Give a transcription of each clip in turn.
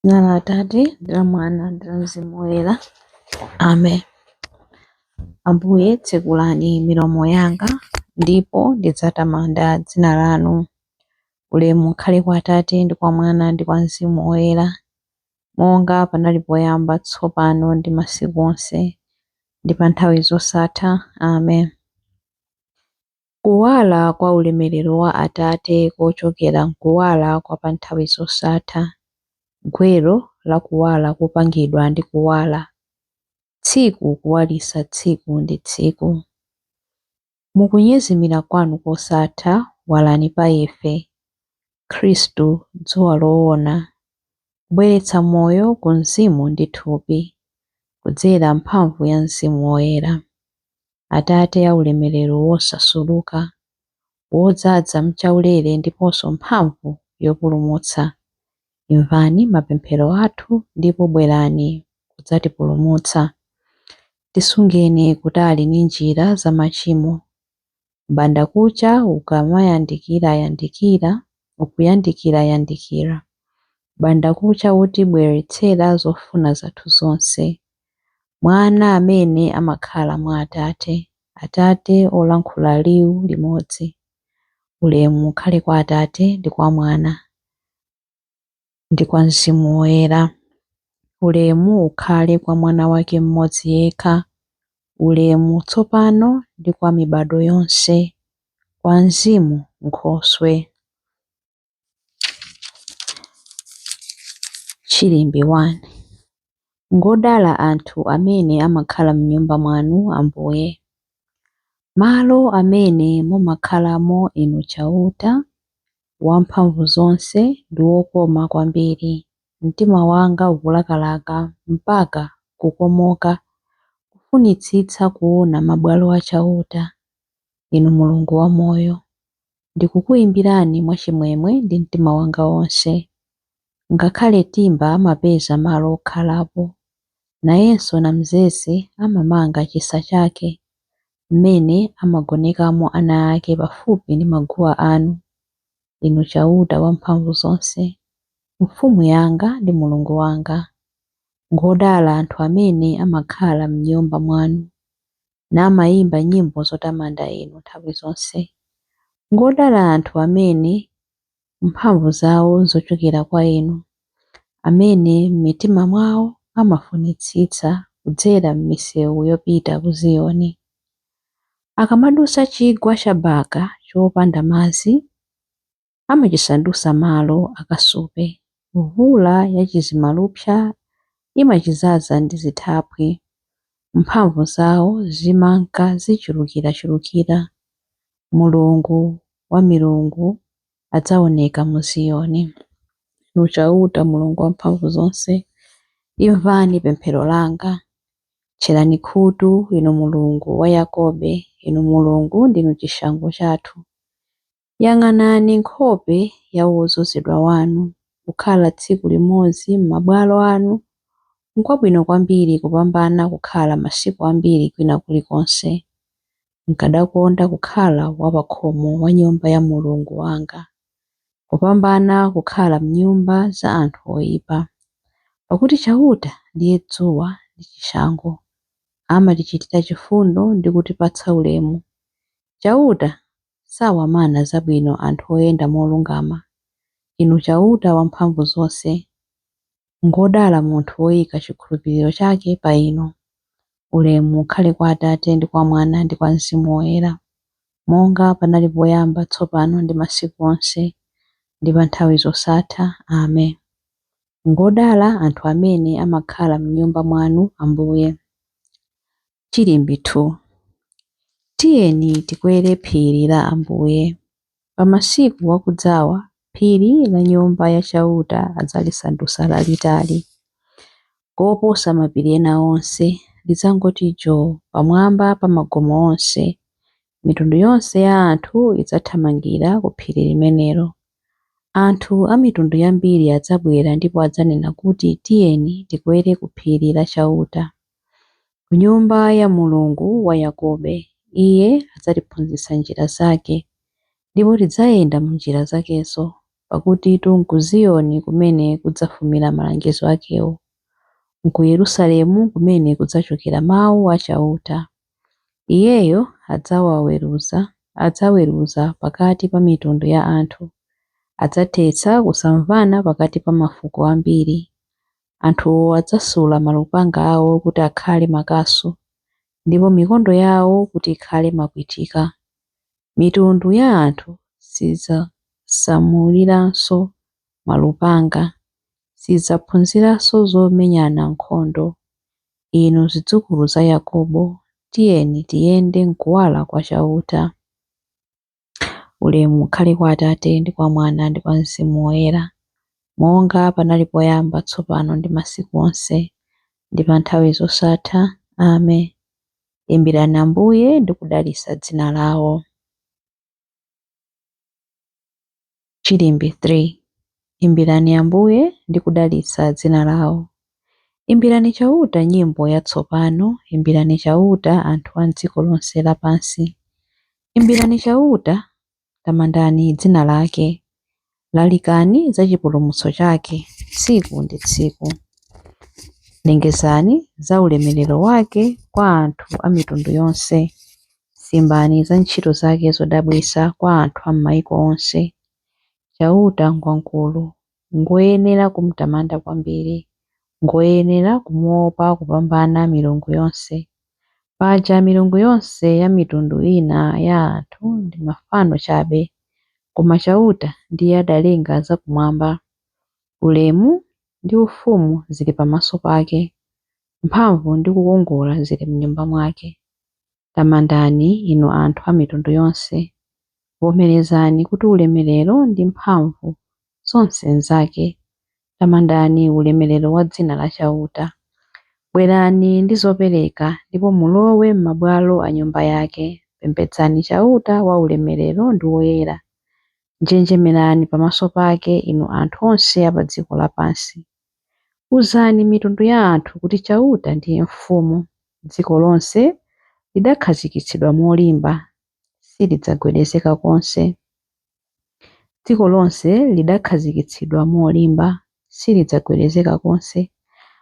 Dzina la Atate ndi la Mwana ndi la Mzimu Woyera. Amen. Ambuye, tsekulani milomo yanga, ndipo ndidzatamanda dzina lanu. Ulemu ukhale kwa Atate ndi kwa Mwana ndi kwa Mzimu Woyera, monga panali poyamba, tsopano ndi masiku onse, ndi pa nthawi zosatha. Amen. Kuwala kwa ulemerero wa Atate kochokera m'kuwala kwa pa nthawi zosatha, gwero la kuwala kopangidwa ndi kuwala, tsiku kuwalitsa tsiku ndi tsiku. Mukunyezimira kwanu kosatha, walani pa ife, Khristu dzuwa loona, kubweretsa moyo ku mzimu ndi thupi, kudzera mphamvu ya Mzimu Woyera. Atate a ulemerero wosasuluka, wodzaza m'chaulere ndiponso mphamvu yopulumutsa, imvani mapemphero athu ndipo bwerani kudzatipulumutsa. Tisungeni kutali ndi njira za machimo. M'bandakucha ukamayandikirayandikira, ukuyandikirayandikira, m'bandakucha wotibweretsera zofuna zathu zonse. Mwana amene amakhala mwa Atate, Atate olankhula liwu limodzi. Ulemu ukhale kwa Atate ndi kwa Mwana ndi kwa Mzimu Woyera. Ulemu ukhale kwa Mwana wake mmodzi yekha, ulemu tsopano ndi kwa mibado yonse, kwa Mzimu Nkhoswe. Chilimbi 1. Ngodala anthu amene amakhala m'nyumba mwanu, Ambuye. Malo amene mumakhalamo Inu Chauta Wamphamvuzonse ndi wokoma kwambiri. Mtima wanga ukulakalaka mpaka kukomoka, kufunitsitsa kuona mabwalo a Chauta. Inu Mulungu wamoyo, ndikukuimbirani mwachimwemwe ndi mtima wanga wonse. Ngakhale timba amapeza malo okhalapo, nayenso namzeze amamanga chisa chake, m'mene amagonekamo ana ake pafupi ndi maguwa anu, Inu Chauta Wamphamvuzonse, Mfumu yanga ndi Mulungu wanga. Ngodala anthu amene amakhala m'nyumba mwanu, namayimba nyimbo zotamanda Inu nthawi zonse. Ngodala anthu amene mphamvu zawo n'zochokera kwa Inu, amene m'mitima mwawo amafunitsitsa kudzera m'misewu yopita ku Ziyoni. Akamadutsa chigwa cha Baka chopanda madzi, amachisandutsa malo akasupe. Mvula yachizimalupsa imachidzaza ndi zithaphwi. Mphamvu zawo zimanka zichulukirachulukira. Mulungu wa milungu adzaoneka mu Ziyoni. Inu Chauta Mulungu Wamphamvuzonse, imvani pemphero langa. Tcherani khutu, Inu Mulungu wa Yakobe, Inu Mulungu ndinu chishango chathu. Yang'anani nkhope ya wodzozedwa wanu. Kukhala tsiku limodzi m'mabwalo anu n'kwabwino kwambiri kupambana kukhala masiku ambiri kwina kulikonse. N'kadakonda kukhala wapakhomo wa nyumba ya Mulungu wanga, kupambana kukhala m'nyumba za anthu oipa. Pakuti Chauta ndiye dzuwa ndi chishango, amatichitira chifundo ndi kutipatsa ulemu. Chauta sawamana zabwino anthu oyenda molungama. Inu Chauta Wamphamvuzonse, ngodala munthu woyika chikhulupiriro chake pa Inu. Ulemu ukhale kwa Atate ndi kwa Mwana ndi kwa Mzimu Woyera, monga panali poyamba, tsopano ndi masiku onse, ndi pa nthawi zosatha. Amen. Ngodala anthu amene amakhala m'nyumba mwanu, Ambuye. Chilimbi 2. Tiyeni tikwere phiri la Ambuye. Pa masiku akudzawa, phiri la nyumba ya Chauta adzalisandutsa lalitali koposa mapiri ena onse, lidzangoti joo pamwamba pa magomo onse. Mitundu yonse ya anthu idzathamangira ku phiri limenelo. Anthu a mitundu yambiri adzabwera ndipo adzanena kuti, Tiyeni tikwere ku phiri la Chauta, ku nyumba ya Mulungu wa Yakobe. Iye adzatiphunzitsa njira zake, ndipo tidzayenda m'njira zakezo. Pakutitu n'ku Ziyoni kumene kudzafumira malangizo akewo, n'ku Yerusalemu kumene kudzachokera mau a Chauta. Iyeyo adzaweruza pakati pa mitundu ya anthu, adzathetsa kusamvana pakati pa mafuko ambiri. Anthuwo adzasula malupanga awo kuti akhale makasu, ndipo mikondo yawo kuti ikhale makwitika. Mitundu ya anthu sidzasamuliranso malupanga, sidzaphunziranso zomenyana nkhondo. Inu zidzukulu za Yakobo, tiyeni tiyende m'kuwala kwa Chauta. Ulemu ukhale kwa Atate ndi kwa Mwana ndi kwa Mzimu Woyera, monga panali poyamba, tsopano ndi masiku onse, ndi pa nthawi zosatha. Amen. Imbirani Ambuye ndi kudalitsa dzina lawo. Chilimbi 3. Imbirani Ambuye ndi kudalitsa dzina lawo. Imbirani Chauta nyimbo yatsopano, imbirani Chauta anthu a dziko lonse lapansi. Imbirani Chauta, tamandani dzina lake, lalikani za chipulumutso chake tsiku ndi tsiku. Lengezani za ulemerero wake kwa anthu a mitundu yonse. Simbani za ntchito zake zodabwitsa kwa anthu a m'mayiko onse. Chauta ngwamkulu, ngoyenera kumutamanda kwambiri, ngoyenera kumuopa kupambana milungu yonse. Paja milungu yonse ya mitundu ina ya anthu ndi mafano chabe, koma Chauta ndiye adalenga zakumwamba. Ulemu ndi ufumu zili pamaso pake, mphamvu ndi kukongola zili m'nyumba mwake. Tamandani inu anthu a mitundu yonse, vomerezani kuti ulemerero ndi mphamvu zonse nzake. Tamandani ulemerero wa dzina la Chauta. Bwerani ndi zopereka ndipo mulowe m'mabwalo a nyumba yake. Pembedzani Chauta wa ulemerero ndi woyera. Njenjemerani pamaso pake inu anthu onse a pa dziko lapansi. Uzani mitundu ya anthu kuti Chauta ndiye mfumu. Dziko lonse lidakhazikitsidwa molimba, silidzagwedezeka konse. Dziko lonse lidakhazikitsidwa molimba, silidzagwedezeka konse.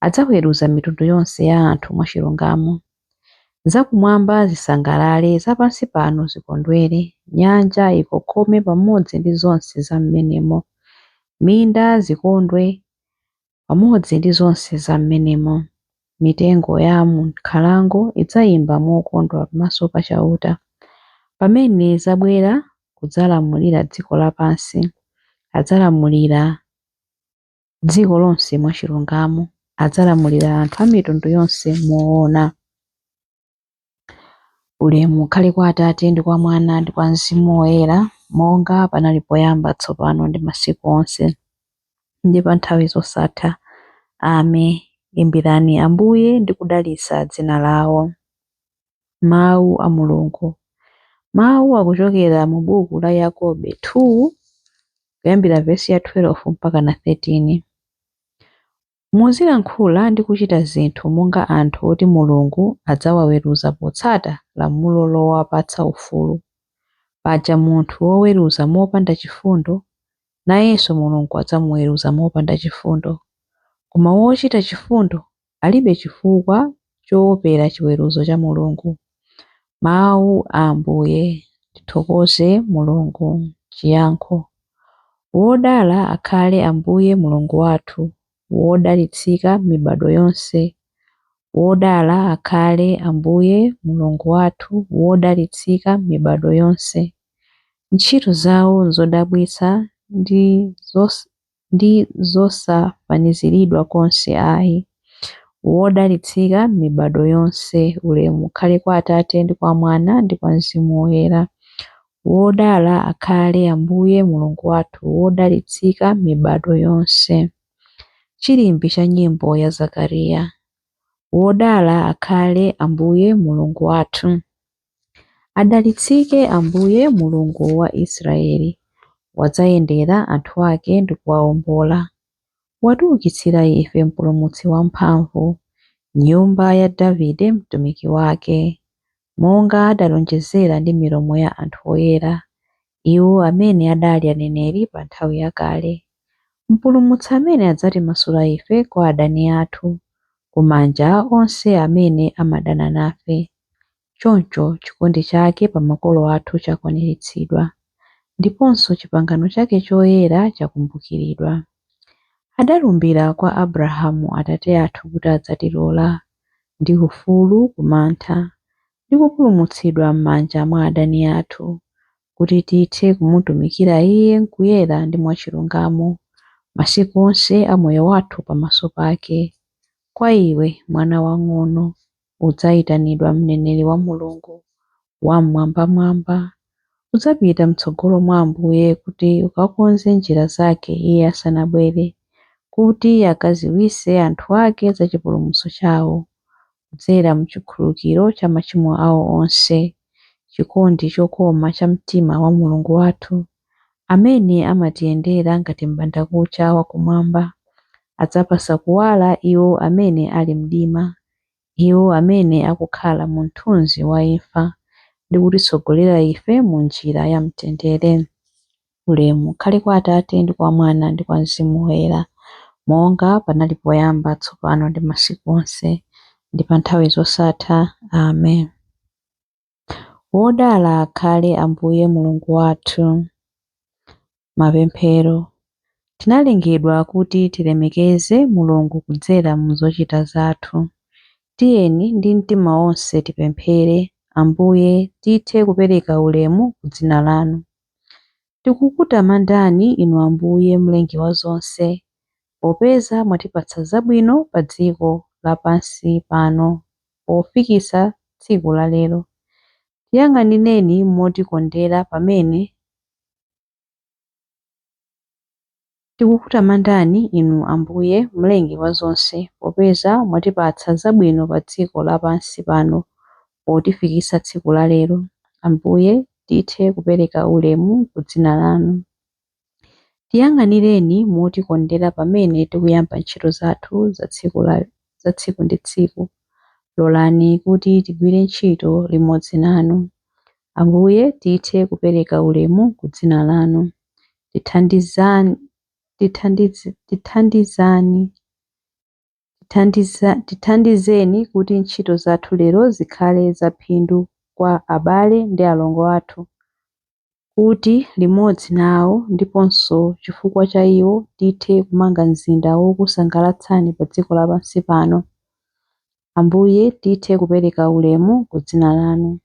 Adzaweruza mitundu yonse ya anthu mwachilungamo. Zakumwamba zisangalale, zapansi pano zikondwere, nyanja ikokome pamodzi ndi zonse za m'menemo, minda zikondwe pamodzi ndi zonse za m'menemo. Mitengo ya m'nkhalango idzayimba mokondwa pamaso pa Chauta, pamene zabwera kudzalamulira dziko lapansi. Adzalamulira dziko lonse mwachilungamo, adzalamulira anthu a mitundu yonse moona. Ulemu ukhale kwa Atate ndi kwa Mwana ndi kwa Mzimu Woyera, monga panali poyamba, tsopano ndi masiku onse, ndi pa nthawi zosatha. Amen. Imbirani Ambuye ndi kudalitsa dzina lawo. Mawu a Mulungu. Mawu akuchokera mu buku la Yakobe 2 kuyambira vesi ya 12 mpaka na 13. Muzilankhula ndi kuchita zinthu monga anthu oti Mulungu adzawaweruza potsata lamulo lowapatsa ufulu. Paja munthu woweruza mopanda chifundo, nayenso Mulungu adzamuweruza mopanda chifundo. Koma wochita chifundo alibe chifukwa choopera chiweruzo cha Mulungu. Mawu a Ambuye. Tithokoze Mulungu. Chiyankho. Wodala akhale Ambuye Mulungu wathu, wodalitsika m'mibado yonse. Wodala akhale Ambuye Mulungu wathu, wodalitsika m'mibado yonse. Ntchito zawo nzodabwitsa ndi zosafaniziridwa konse ayi. Wodalitsika m'mibado yonse. Ulemu ukhale kwa Atate ndi kwa Mwana ndi kwa Mzimu Woyera. Wodala akhale Ambuye Mulungu wathu, wodalitsika m'mibado yonse. Chilimbi cha nyimbo ya Zakariya. Wodala akhale Ambuye Mulungu wathu. Adalitsike Ambuye Mulungu wa Israeli, wadzayendera anthu ake ndi kuwawombola. Watiukitsira ife Mpulumutsi wamphamvu, nyumba ya Davide mtumiki wake, monga adalonjezera ndi milomo ya anthu oyera. iwo amene adali aneneri pa nthawi yakale. Mpulumutsi amene adzatimasula ife kwa adani athu, ku manja a onse amene amadana nafe. Choncho chikondi chake pa makolo athu chakwaniritsidwa, ndiponso chipangano chake choyera chakumbukiridwa. Adalumbira kwa Abrahamu atate athu kuti adzatilola ndi ufulu ku mantha, ndi kupulumutsidwa m'manja mwa adani athu, kuti tithe kumutumikira Iye m'kuyera ndi mwachilungamo masiku onse a moyo wathu pamaso pake. Kwa iwe, mwana wang'ono, udzayitanidwa mneneri wa Mulungu Wam'mwambamwamba. Udzapita m'tsogolo mwa Ambuye kuti ukakonze njira zake Iye asanabwere, kuti akadziwitse anthu ake za chipulumutso chawo, kudzera m'chikhululukiro cha machimo awo onse, chikondi chokoma cha mtima wa Mulungu wathu, amene amatiyendera ngati m'bandakucha wakumwamba, adzapatsa kuwala iwo amene ali mdima, iwo amene akukhala mu mthunzi wa imfa, ndi kutitsogolera ife mu njira ya mtendere. Ulemu ukhale kwa Atate ndi kwa Mwana ndi kwa Mzimu Woyera, monga panali poyamba, tsopano ndi masiku onse, ndi pa nthawi zosatha. Amen. Wodala akhale Ambuye Mulungu wathu. Mapemphero. Tinalengedwa kuti tilemekeze Mulungu kudzera mu zochita zathu. Tiyeni ndi mtima wonse tipemphere, Ambuye tithe kupereka ulemu ku dzina lanu. Tikukutamandani Inu Ambuye Mlengi wa zonse, popeza mwatipatsa zabwino pa dziko lapansi pano pofikitsa tsiku la lero. Tiyang'anireni motikondera pamene Tikukutamandani Inu Ambuye Mlengi wa zonse, popeza mwatipatsa zabwino pa dziko lapansi pano potifikitsa tsiku la lero. Ambuye tithe kupereka ulemu ku dzina lanu. Tiyang'anireni motikondera pamene tikuyamba ntchito zathu za tsiku ndi tsiku. Lolani kuti tigwire ntchito limodzi nanu. Ambuye tithe kupereka ulemu ku dzina lanu. Tithandizeni kuti ntchito zathu lero zikhale zaphindu kwa abale ndi alongo athu, kuti limodzi nawo ndiponso chifukwa cha iwo tithe kumanga mzinda wokusangalatsani pa dziko lapansi pano. Ambuye tithe kupereka ulemu ku dzina lanu.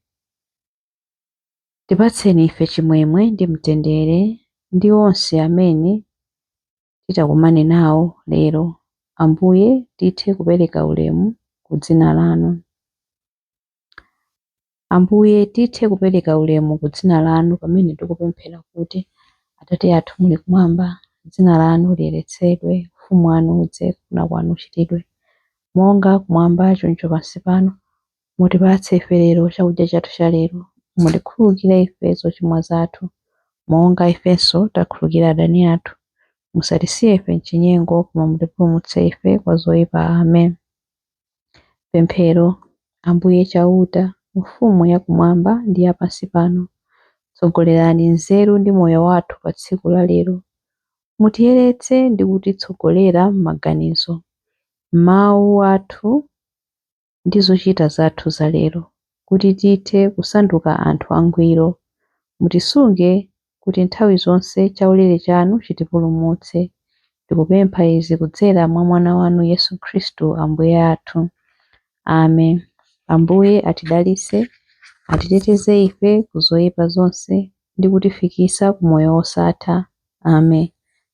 Tipatseni ife chimwemwe ndi mtendere ndi onse amene titakumane nawo lero. Ambuye tithe kupereka ulemu ku dzina lanu. Ambuye tithe kupereka ulemu ku dzina lanu pamene tikupemphera kuti, Atate athu muli kumwamba, dzina lanu liyeretsedwe, ufumu wanu udze, kufuna kwanu kuchitidwe, monga kumwamba choncho pansi pano. Mutipatse ife lero chakudya chathu cha lero. Mutikhululukire ife zochimwa zathu, monga ifenso takhululukira adani athu. Musatisiye ife m'chinyengo, koma mutipulumutse ife kwa zoyipa. Amen. Pemphero. Ambuye Chauta, Mfumu ya kumwamba ndi ya pansi pano, tsogolerani nzeru ndi moyo wathu pa tsiku la lero. Mutiyeretse ndi kutitsogolera m'maganizo, m'mawu athu ndi zochita zathu za lero, kuti tithe kusanduka anthu angwiro. Mutisunge kuti nthawi zonse chaulere chanu chitipulumutse. Tikupempha izi kudzera mwa Mwana wanu Yesu Khristu Ambuye athu. Amen. Ambuye atidalitse, atiteteze ife ku zoyipa zonse ndi kutifikitsa ku moyo wosatha. Amen.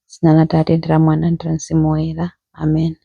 Dzina la Atate ndi la Mwana ndi la Mzimu Woyera. Amen.